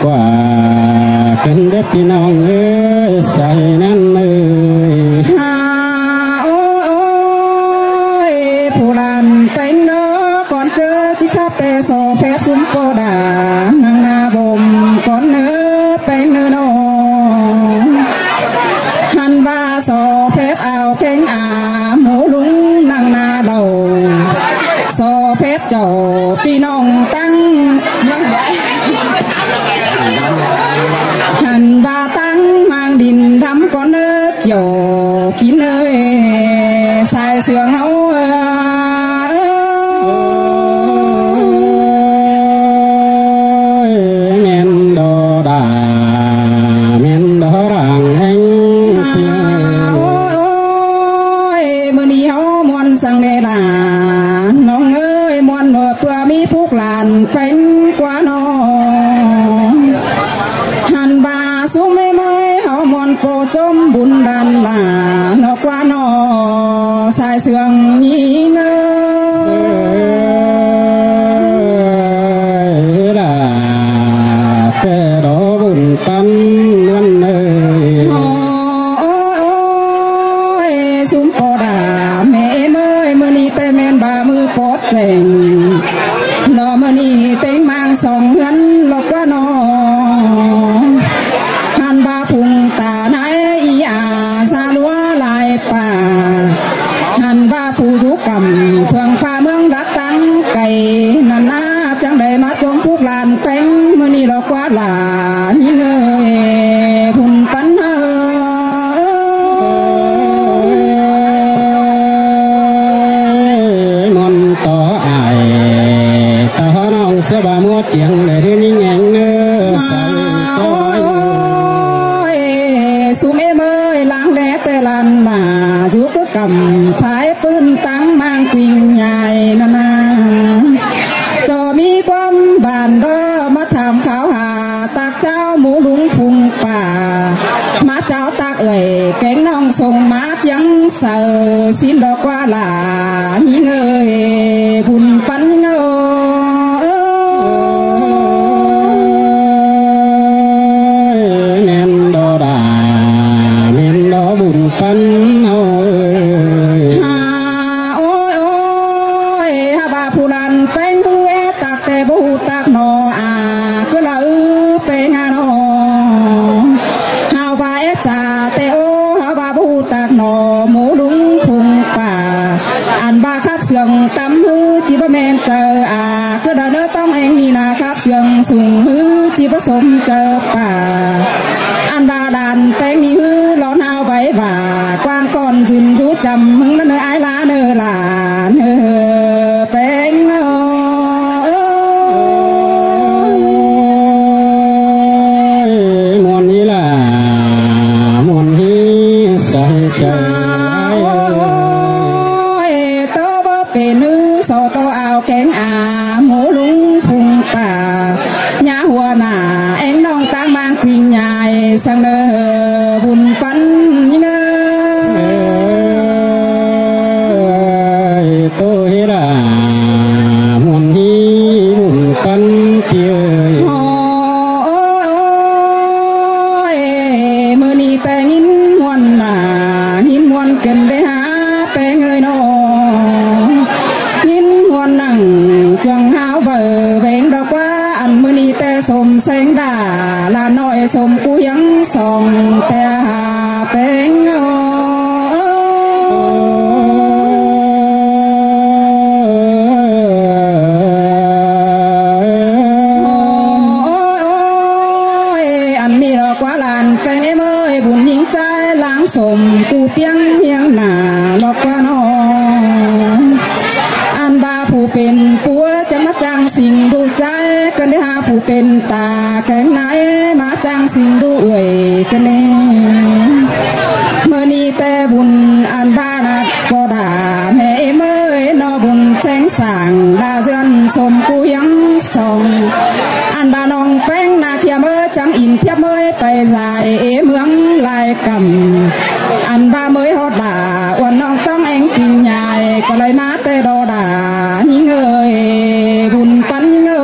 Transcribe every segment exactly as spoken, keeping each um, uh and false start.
Quà kén đếp ꞌpi ꞌnọng ơi, sai ꞌnặn ơi. Hả, ôi, ôi, phủ lan péng ꞌnớ, ꞌcốn ꞌchớ ꞌchí khắp ꞌtẹ so phép ꞌsúm ꞌpo đả, ꞌnăng ꞌna bôm ꞌcốn ꞌnớ péng ꞌnớ ꞌnớ. Hăn ꞌva so phép au kéng a mú ꞌlung ꞌnăng ꞌna đaư. So phép chảu ꞌpi ꞌnọng ꞌtáng. Hăn ꞌva ꞌtáng ꞌmáng đin thắm ꞌcốn ꞌnớ kiẻo kin ơi, sai sương ꞌháu ơi. Ôi, ꞌmen đo đa, ꞌmen đo rang ꞌhéng. Ôi, ôi, ôi, ꞌmự ꞌnị ꞌháu ꞌmuôn săng ꞌnê đa, ꞌnọng ơi, ꞌmuôn ꞌnớ ꞌpưa ꞌmí phúc lan péng ꞌquá ꞌnớ. Hăn ꞌva ꞌsúm ꞌmí ꞌmới ꞌháu ꞌmuôn ꞌpo ꞌchốm bun đan đa ꞌnớ ꞌquá ꞌnớ, sai sương ꞌnhính ơi. Sai đa ꞌtẹ đo bun ꞌpắn ꞌnặn ơi. Ôi, ôi, ôi, ꞌsúm ꞌpo đa ꞌme ꞌmới, ꞌmự ꞌnị ꞌtẹ ꞌmen ꞌva ꞌmự ꞌpo chẻng. Lo ꞌmự ꞌnị ꞌtếng ꞌmáng song ꞌhướn lo ꞌquá ꞌnớ. Hăn ꞌva phung ta nải ꞌí a sa ꞌlúa lai pa. Hăn ꞌva phủ dú căm phường pha ꞌmướng lắc táng cay ꞌnặn ꞌna, chắng đảy ꞌmá chốm phúc lan péng ꞌmự ꞌnị lo ꞌquá đa ꞌnhính ơi, bun ꞌpắn ơi. Ôi, ꞌmuôn tó ai, tó ꞌnọng ꞌsứa ꞌva ꞌmúa chiêng đảy ꞌdứ ꞌnhính ꞌhéng ꞌnớ, sai sương ơi. Ôi, ꞌsúm ꞌmí ꞌmới ꞌláng đé ꞌtẹ lan đa, dú cứ căm phái ꞌpứng ꞌtáng ꞌmáng ꞌquing nhai ꞌnặn ꞌna. Chảu ꞌmí ꞌquám bản đo ꞌmá tham kháo ha, ꞌtặc chảu mú ꞌlung phung pa, ꞌmá chảu ꞌtặc ơi kéng ꞌnọng sông ꞌmá chiêng saư, ꞌsịn đo ꞌquá đa ꞌnhính ơi, bun ꞌpắn ơi. Ôi, ꞌmen đo đa, ꞌmen đo bun ꞌpắn ơi. Hả, ôi, ôi, hả ꞌva phủ lan péng ꞌhứ é ꞌtặc ꞌtẹ báu ꞌhụ ꞌtặc ꞌnớ a, cứ là ư péng a ꞌnớ. Hả ꞌva é chả ꞌtẹ ô, hả ꞌva báu ꞌhụ ꞌtặc ꞌnớ, mú ꞌlung phung pa. Ăn ꞌva khắp sương tắm ꞌhứ ꞌchí báu ꞌmen chaư a, cứ đa ꞌnớ ꞌtóng ꞌhéng ꞌnị ꞌna khắp sương sung ꞌhứ ꞌchí báu sôm chaư pa. Ăn ꞌva đan péng ꞌnị ꞌhứ lon ꞌhao váy ꞌva, ꞌquáng ꞌcọn dưn dú chăm ꞌmứng ꞌnớ ái ꞌlá ꞌnớ ꞌlạ ꞌnớ. Péng ơi, ꞌmuôn ꞌnị ꞌlạ, ꞌmuôn ꞌnị sai chaư. Ôi, ôi, ôi, ôi, ôi, ôi, ôi, ôi, ôi, ôi, ôi, ôi, ôi, ôi, ôi, ôi, ôi, ôi, ôi, ôi, ꞌtố báu pên ꞌhứ so ꞌtố ao kéng a mú ꞌlung phung pa. Nhá hua nả ꞌhéng ꞌnọng ꞌtáng ꞌmáng ꞌquing nhai săng ꞌnớ bun ꞌpắn ꞌnhính ơi. Ơi, ꞌtố ꞌhứ đa ꞌmuôn ꞌnị bun ꞌpắn ꞌpi ơi. Ôi, ôi, ôi, ôi, ꞌmự ꞌnị ꞌtẹ ꞌnghín ꞌmuôn nả, ꞌnghín ꞌmuôn kên đé hả péng ơi ꞌnớ. ꞌNgín ꞌmuôn nẳng chuang ꞌháo ꞌvạy ꞌvén đo ꞌquá ăn ꞌmự ꞌnị ꞌtẹ sôm seng đa, ꞌlạ ꞌnọi sôm ꞌcú hiếng song ꞌtẹ hả péng ơi. Ôi, ôi, ôi, ăn ꞌnị lo ꞌquá lan péng ꞌếm ơi, bun ꞌnhính ꞌchái ꞌláng sôm ꞌcú piếng hiêng nả lo ꞌquá ꞌnớ. Ăn ꞌva phủ pên púa chắng ꞌmá ꞌchang sing ꞌlụk ꞌchái, kơn đé hả phủ pên ta kéng nải ꞌmá ꞌchang sing ꞌlụk ưới kơn đé. ꞌMự ꞌnị ꞌtẹ bun ăn ꞌva nả ꞌpo đa ꞌme ꞌếm ơi ꞌnớ bun chẻng sảng đa dươn sôm ꞌcú hiếng song. Ăn ꞌva ꞌnọng péng nả khiêm ơi chắng in thiếp ꞌmới pay dai ꞌmướng lai căm. Ăn ꞌva ꞌmới ꞌhọt đa uôn ꞌnọng ꞌtóng ꞌhéng ꞌquing nhai ꞌcọ đảy ꞌmá ꞌtẹ đo đa ꞌnhính ơi, bun ꞌpắn ơi.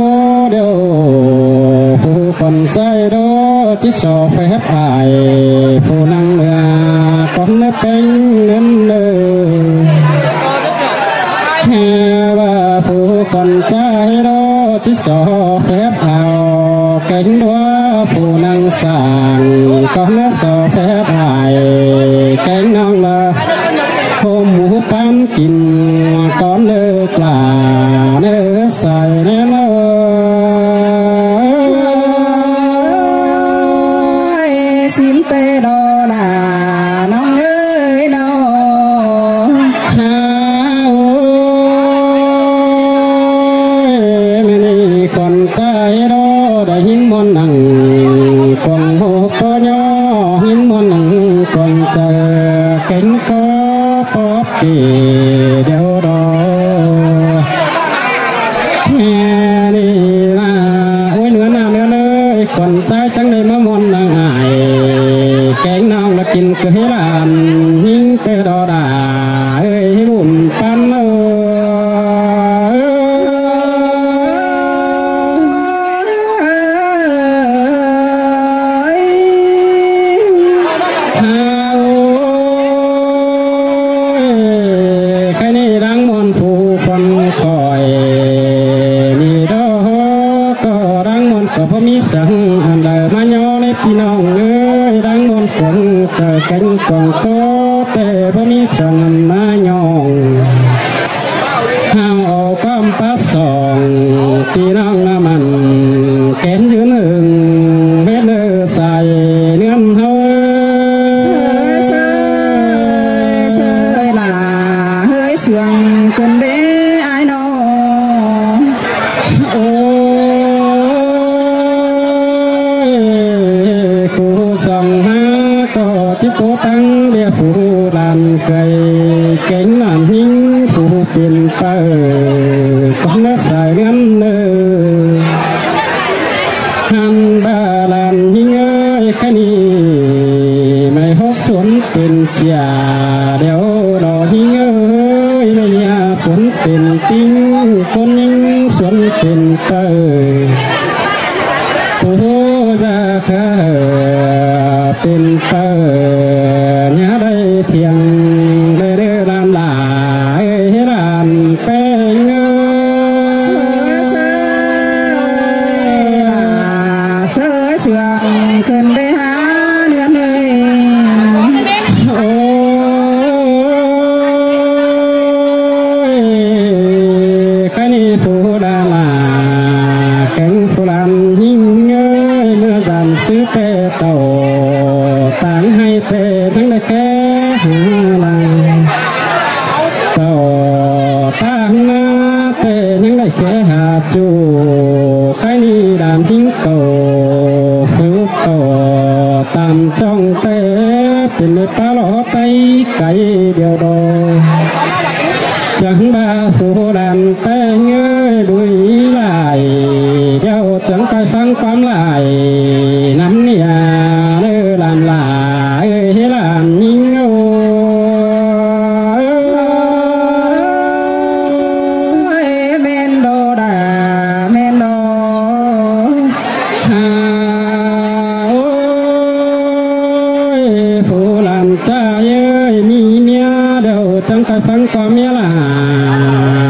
điêu phủ khuôn ꞌchái ꞌló ꞌchí so phép ai phủ ꞌnăng ꞌmưa cón ꞌnớ ꞌpéng ꞌnớn ꞌnớ. ꞌHé ꞌva phủ khuôn ꞌchái ꞌló ꞌchí so phép ao kéng ꞌlúa phủ ꞌnăng sảng cón ꞌnớ so phép ai kéng ꞌnọng ꞌva hôm mú ꞌpán kin cón ꞌnớ ꞌcọ ꞌnớ sai ꞌnớ ꞌnớ. Ôi, ꞌsịn ꞌtẹ đó là ꞌnọng ơi nó. Ha ôi, ꞌmá ꞌnị khuôn ꞌchái ꞌló đảy ꞌhịn ꞌmuôn nẳng cuông ꞌhô ꞌpo ꞌnhó, ꞌhịn ꞌmuôn nẳng cuông chaư kéng ꞌcọ ꞌpó kỉ điêu đó. ꞌMá ꞌnị ꞌva ôi ꞌnứa ꞌnạ ꞌnứa ꞌnới khuôn ꞌchái chắng đảy ꞌmá ꞌmuôn nẳng ai kéng ꞌnọng ꞌlạ kin ꞌcọ ꞌhế ꞌlan ꞌhịn ꞌtẹ đó đa ơi ꞌhế bun ꞌpắn ơi. Ha ôi, ꞌkhạy ꞌnị đang ꞌmuôn phủ khuôn khỏi ꞌnị đó ꞌcọ đang ꞌmuôn ꞌcọ báu ꞌmí săng ăn đaư ꞌmá ꞌnhó ꞌnị ꞌpi ꞌnọng ơi, đang ꞌmuôn cuông chaư kéng cuông ꞌtố ꞌtẹ báu ꞌmí săng ăn ꞌmá ꞌnhó. Hao au ꞌquám pá song ꞌpi ꞌnọng ꞌnạ mẳn kén dưn ꞌhưng mết ꞌnớ sai ꞌnươn ꞌháu ơi. Sơi, sơi, sơi là hơi sương cơn bế ai nó. Ôi, phủ song ꞌmá ꞌcọ ꞌchí tố tắng ꞌviạk phủ ꞌlan khay kéng ꞌlan ꞌhính phủ pên ꞌpạ cón ꞌnớ sai ꞌnươn ꞌnớ. Hăn ꞌva ꞌlan ꞌhính ơi, ꞌkhạy ꞌnị ꞌmạy hốc suôn pên ꞌchạ điêu đó ꞌhính ơi, ꞌmạy ꞌnhá suôn pên ꞌtinh, ꞌcốn ꞌnhính suôn pên ꞌpạ. Phủ da khả pên ꞌpạ ꞌnhá đảy thiêng đảy đảy ꞌlan đa ơi ꞌlan ꞌpéng ơi. Sơi, sơi, là sơi sương cơn bế há ꞌnươn ơi. Ôi, ꞌkhạy ꞌnị phủ đa ꞌla kéng phủ lan ꞌhịnh ơi, ꞌmưa dản ꞌsứ ꞌtẹ tảu, táng ꞌhại ꞌtẹ ꞌnhắng đảy khé ha lăng. Tảu táng ꞌná ꞌtẹ ꞌnhắng đảy khé ha ꞌchu, ꞌkhạy ꞌnị đản ꞌhịnh cảu, hứt tảu tam chong ꞌtẹ, pên ꞌmưa pá lo ꞌtay cay điêu đo. Chắng ba phủ lan ꞌtẹ ꞌngới đuối lai, điêu chắng ꞌcoi ꞌphắng ꞌquám lai, ꞌnắm ꞌnia ꞌlới lan lai, ꞌhới lan ꞌnhính ơ. Ôi, ꞌmen đô đa, ꞌmen đô. Ha, ôi, phủ lan ꞌchái ơi, ꞌmí ꞌnia điêu chắng ꞌcoi ꞌphắng ꞌquám ꞌmía lan.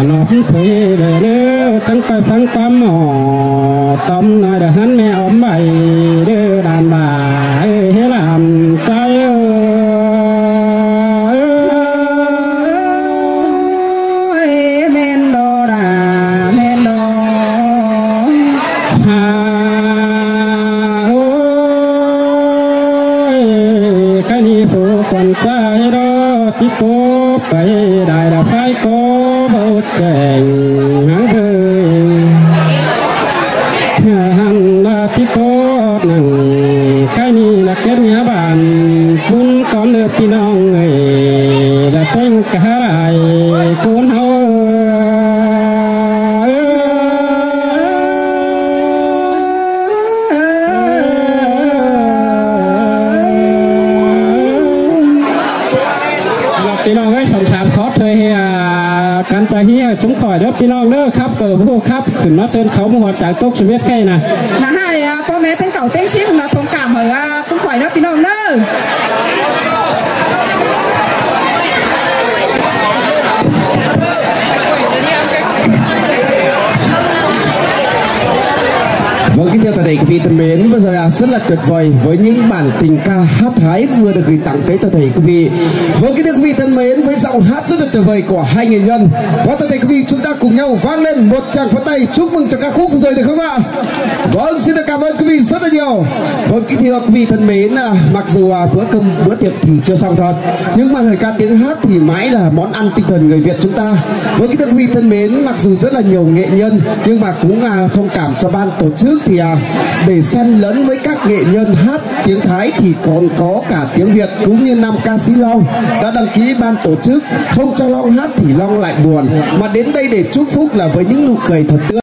Nó ꞌhứ thuế đe ꞌlới, chắng ꞌcoi ꞌphắng ꞌquám ꞌmo. Tóm ꞌnọi đe ꞌhướn ꞌme óm ꞌvạy, đe đản ba, ê, ꞌhới lan ꞌchái ơi. Ôi, ꞌmen đô đa, ꞌmen đô. Ha, ôi, ꞌkhạy ꞌnị phủ quảng ꞌchái đo, ꞌchí ꞌtố pay đảy đa phái ꞌcọ báu chẻng háng đơi. Hăn đa ꞌchí ꞌtố nẳng, ꞌkhạy ꞌnị đa kết ꞌnhá bản, ꞌpứng cón ꞌlứa ꞌpi ꞌnọng ơi, đa ꞌtếng cá lai, ꞌcốn ꞌháu ơi. ꞌPi ꞌnọng ơi, song sam khót thôi, à, căn ꞌchái ꞌhí ꞌsúm khỏi đé ꞌpi ꞌnọng đé khắp, ꞌcọ ꞌhụ khắp, khửn ꞌmá ꞌsơn kháu ꞌmưa ꞌhọt chắng tốc ꞌsư ꞌviết ꞌkhạy ꞌnạ. ꞌNạ ꞌhại, à, ꞌpo ꞌme ꞌtếng cảu ꞌtếng síp ꞌnạ thông cảm hảư, à, ꞌpứng khỏi đé ꞌpi ꞌnọng đé. Vâng, kính thưa toàn thể quý vị thân mến, vừa rồi, à, rất là tuyệt vời với những bản tình ca hát Thái vừa được gửi tặng tới toàn thể quý vị. Vâng, kính thưa quý vị thân mến, với giọng hát rất là tuyệt vời của hai nghệ nhân, và toàn thể quý vị chúng ta cùng nhau vang lên một tràng pháo tay chúc mừng cho ca khúc vừa rồi được không ạ? Vâng, xin được cảm ơn quý vị rất là nhiều. Vâng, kính thưa quý vị thân mến, à, mặc dù, à, bữa cơm, bữa tiệc thì chưa xong thật, nhưng mà lời ca tiếng hát thì mãi là món ăn tinh thần người Việt chúng ta. Vâng, kính thưa quý vị thân mến, mặc dù rất là nhiều nghệ nhân, nhưng mà cũng, à, thông cảm cho ban tổ chức thì, à, để xen lẫn với các nghệ nhân hát tiếng Thái thì còn có cả tiếng Việt, cũng như nam ca sĩ Long đã đăng ký ban tổ chức không cho Long hát thì Long lại buồn, mà đến đây để chúc phúc là với những nụ cười thật tươi.